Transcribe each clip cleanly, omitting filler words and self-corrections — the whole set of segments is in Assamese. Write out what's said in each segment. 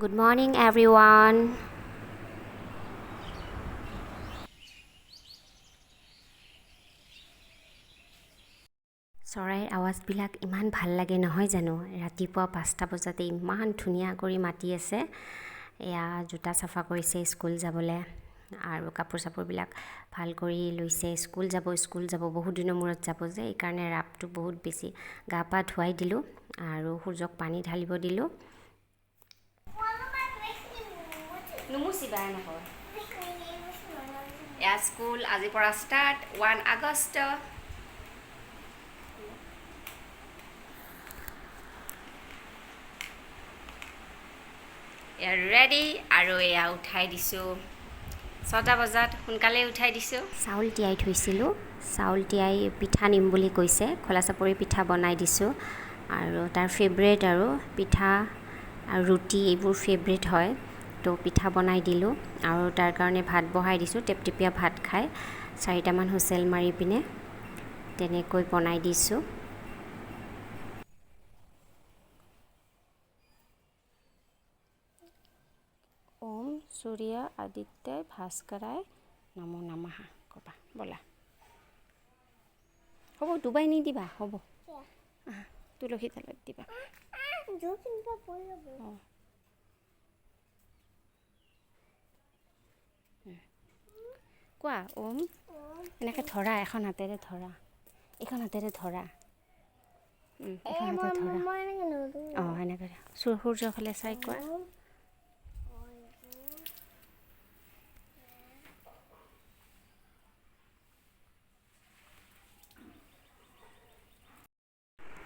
Good morning everyone. চৰাইৰ আৱাজবিলাক ইমান ভাল লাগে নহয় জানো? ৰাতিপুৱা 5টা বজাতে ইমান ধুনীয়া কৰি মাতি আছে। এয়া জোতা চাফা কৰিছে স্কুল যাবলৈ আৰু কাপোৰ চাপোৰবিলাক ভাল কৰি লৈছে। স্কুল যাব, স্কুল যাব, বহুত দিনৰ মূৰত যাব যে, এইকাৰণে ৰাপটো বহুত বেছি। গা পা ধুৱাই দিলোঁ আৰু সূৰ্যক পানী ঢালিব দিলোঁ। নুমুচিবা এনেকৈ। এয়া স্কুল আজিৰ পৰা ষ্টাৰ্ট, 1 আগষ্ট। এয়া ৰেডি আৰু এয়া উঠাই দিছোঁ 6টা বজাত, সোনকালে উঠাই দিছোঁ। চাউল তিয়াই থৈছিলোঁ, চাউল তিয়াই পিঠা নিম বুলি কৈছে, খোলা চাপৰি পিঠা বনাই দিছোঁ। আৰু তাৰ ফেভৰেট আৰু পিঠা আৰু ৰুটি এইবোৰ ফেভৰেট হয়, তো পিঠা বনাই দিলোঁ। আৰু তাৰ কাৰণে ভাত বহাই দিছোঁ, টেপটেপীয়া ভাত খাই 4টামান হুইচেল মাৰি পিনে তেনেকৈ বনাই দিছোঁ। ওম সূৰ্য আদিত্যয় ভাস্কৰায় নমো নমঃ ক'বা ব'লা। হ'ব, ডুবাই নিদিবা, হ'ব, তুলসী তলত দিবা। কোৱা ওম, এনেকৈ ধৰা, এখন হাতেৰে ধৰা, এইখন হাতেৰে ধৰা, এখন হাতে ধৰা, অঁ এনেকৈ সূৰ্যৰ ফালে চাই কোৱা।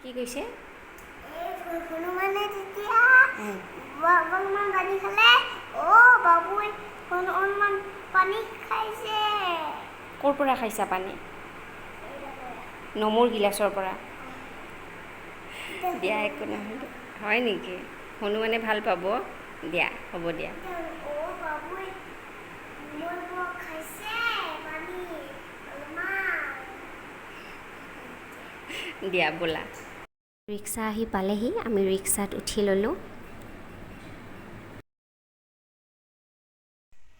কি কৈছে? হনুমানে তেতিয়া অলপমান পানী খালে, অ' বাবুই অলপমান পানী খাইছে। ক'ৰ পৰা খাইছা পানী? নমুৰ গিলাচৰ পৰা। দিয়া, একো নহয়। হয় নেকি? হনুমানে ভাল পাব। দিয়া, হ'ব দিয়া। দিয়া বোলা। ৰিক্সা আহি পালেহি, আমি ৰিক্সাত উঠি ল'লোঁ।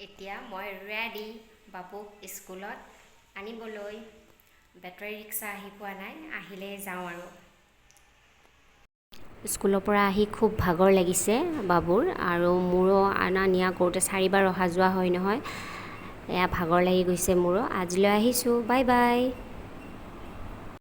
এতিয়া মই ৰেডি বাবুক স্কুলত আনিবলৈ। বেটাৰী ৰিক্সা আহি পোৱা নাই, আহিলেই যাওঁ আৰু। স্কুলৰ পৰা আহি খুব ভাগৰ লাগিছে বাবুৰ আৰু মোৰো। অনা নিয়া কৰোঁতে 4বাৰ অহা যোৱা হয় নহয়, এয়া ভাগৰ লাগি গৈছে মোৰো। আজিলৈ আহিছোঁ, বাই বাই।